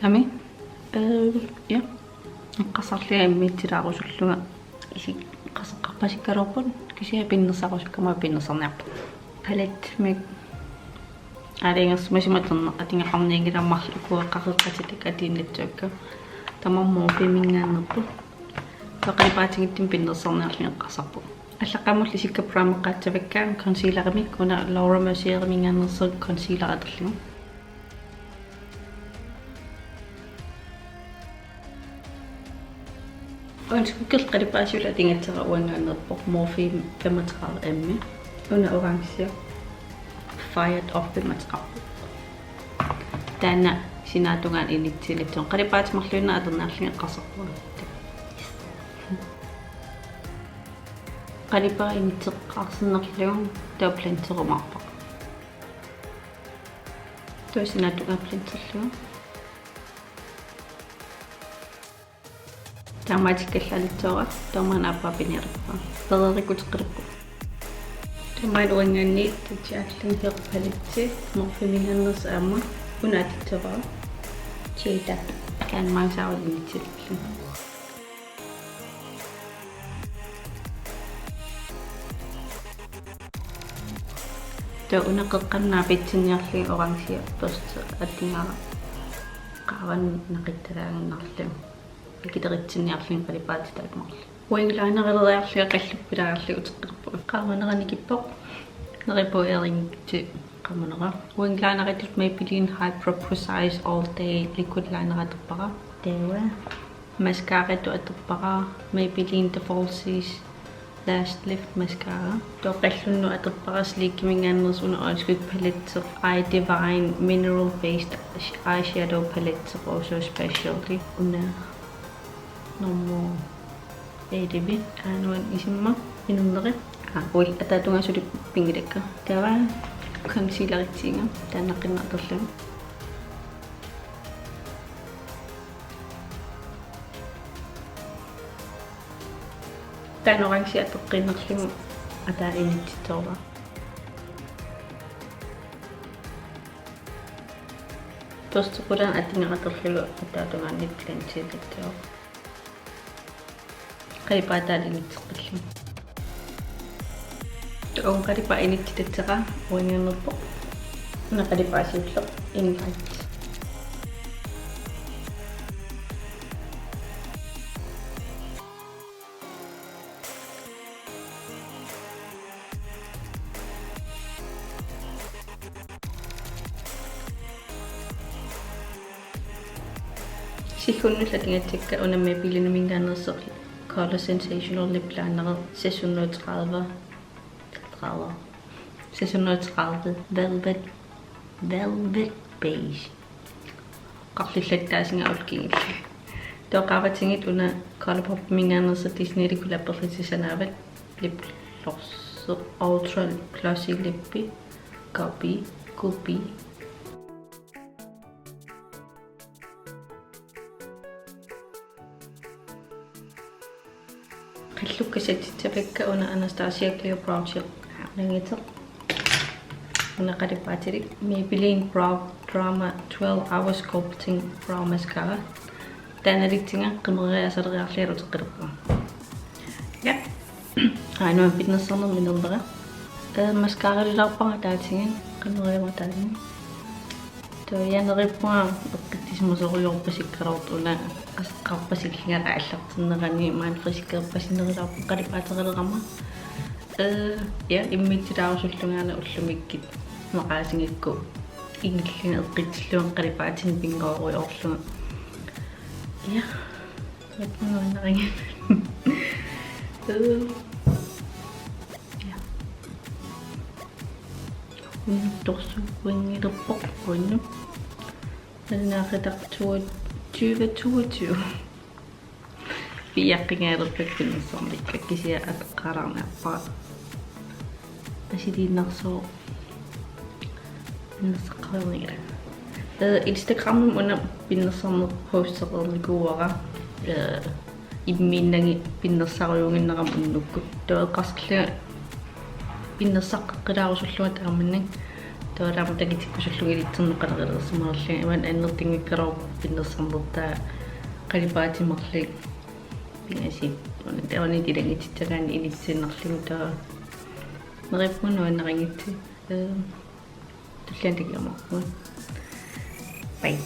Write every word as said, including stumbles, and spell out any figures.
Ami? Øh, ja. Eqqarsarlunga immiussilaarusullunga isikka qasseqqarpasikkaluarput kisianni pinnersarusukkama pinnersarniarpunga. Palettemik aalajangersimasumik atorneq atugarnianngilara, marluk ukua qaqeqqatitakka atuinnartuakka. Tamarmik Morpheminngaanneerput. Qalipaatigittumik pinnersarniarlunga eqqarsarpunga. Allaqqamullu isikka primeqqaassavakka concealerimik, una Laura Mercieriminngaanneersoq concealer atorlugu. Øjenskygge qalipaat siulleq atugassara uanngaanneerpoq Morphe femogtredive M. Una orange. Fired Up femogtredive. Taanna sinaatungaanut inissillugu qalipaatit marluinnaq atorniarlunga eqqarsarpunga. Qalipaat inisseqqaarsinnarlugu taava blenderumaarpara. Taava sinaatungaa blenderlugu. Taamaattukkallaalissavara, taava maanna aappaa piniarippa. Pereerikkuteqqillugu. Taava maanna uanngaanniit Tatjaalling Her palette, Morpheminngaanneersoq aamma, una atussavara. Jada, taanna maanga saavut inissillugu. Taava una qeqqanut naapitsinniarlunga orange børste atugara qaavanut naqittagaaginnarlugu. Ikiteritsinniarlunga qalipaatit taakku marluk. Wing linerileriarlunga qalluppilaarlunga uteqqillugu. Qaavanera nikippoq. Neriuppunga earringsit qamunera. Wing lineritut Maybelline Hyper Precise All Day Liquid Liner atorpara. Taava mascaratut atorpara Maybelline The Falsies Lash Lift Mascara. Taava qallunnut atorpara Sleekiminngaanneersoq una øjenskygge palette, I Divine Mineral Based Eyeshadow Palette, Oh So Special. Una nummer elleve. Aana uanga isima inernera. Aa, ui, ataatungaa suli pinngilakka. Taava concealeritsiga taanna qinnartorlugu. Taanna orange atoqqiinnarlugu ataa inissitsisarpara. Børste qulaani atugara atorlugu ataatungaanut blenderumaarpara. Qalipaataa inisseqqillugu. Taava qalipaat inissitassara uanngaanneerpoq. Una qalipaat siulleq Inlight. Siggunnullu atugassakka una Maybellineminngaanneersoq Color Sensational Lip Liner seks hundrede og tredive, tredive, seks hundrede og tredive Velvet, Velvet Beige. Qarlillattaasinga ulkingilli. Taava qaavatigut una Colourpopiminngaanneersoq Disneylu collaberlutik sanaavat lip gloss, Ultra Glossy Lippi, Guppy, Guppy. Qallukka satsissavakka una Anastasia Clear Brow Gel. Nangiteq. Una qalipaatilik Maybelline Brow Drama twelve Hour Sculpting Brow Mascara. Taanna ilitsinnga qimereriaasaleriarlunga uteqqilerpunga. Ja. Aana uanga pinnersarnermik inernera. Ee, mascaralilaarpara ataatigut, qimeriama ataatigut. Taava ja, neriuppunga eqqissimasorujoorpasikkaluartoq una qasseqqarpasillunga aallartinnerani, maanna friskerpasinerulaarpoq qalipaaterilerama. Ee, ja, immiussilaarusullungaana ullumikkut maqaasigikku ingillunga eqqissillunga qalipaatinik pinnguarujoorlunga. Ja. Nuannaringa. Ee. Ja. Unnuk torsuunngilerpoq uannut. Nalunaaquttaq tyve toogtyve. Piiaqqingalerpakka pinnersarnikka, kisianni atoqqaalaarniarpara. Asiliinnarsuaq pinnersaqqaarniarlunga. Ee, Instagramimi una pinnersarneq postereernikuuara. Ee, immiinnagit pinnersarujuunnginnarama unnukkut. Taava eqqarsarlunga pinnersaqqeqqilaarusullunga taamani. Taava aamma takutikkusullugit ilitserneqareersimalerlunga, imaluunniit annertunngikkaluarpoq pinnersarnertaa qalipaatit marluk. Pingasut. Taava ilanngutissagaa ilissinnarlugu taava. Neriuppunga nuannarinngitsi. Øhm, tulliani takuumaarpugut. Bye.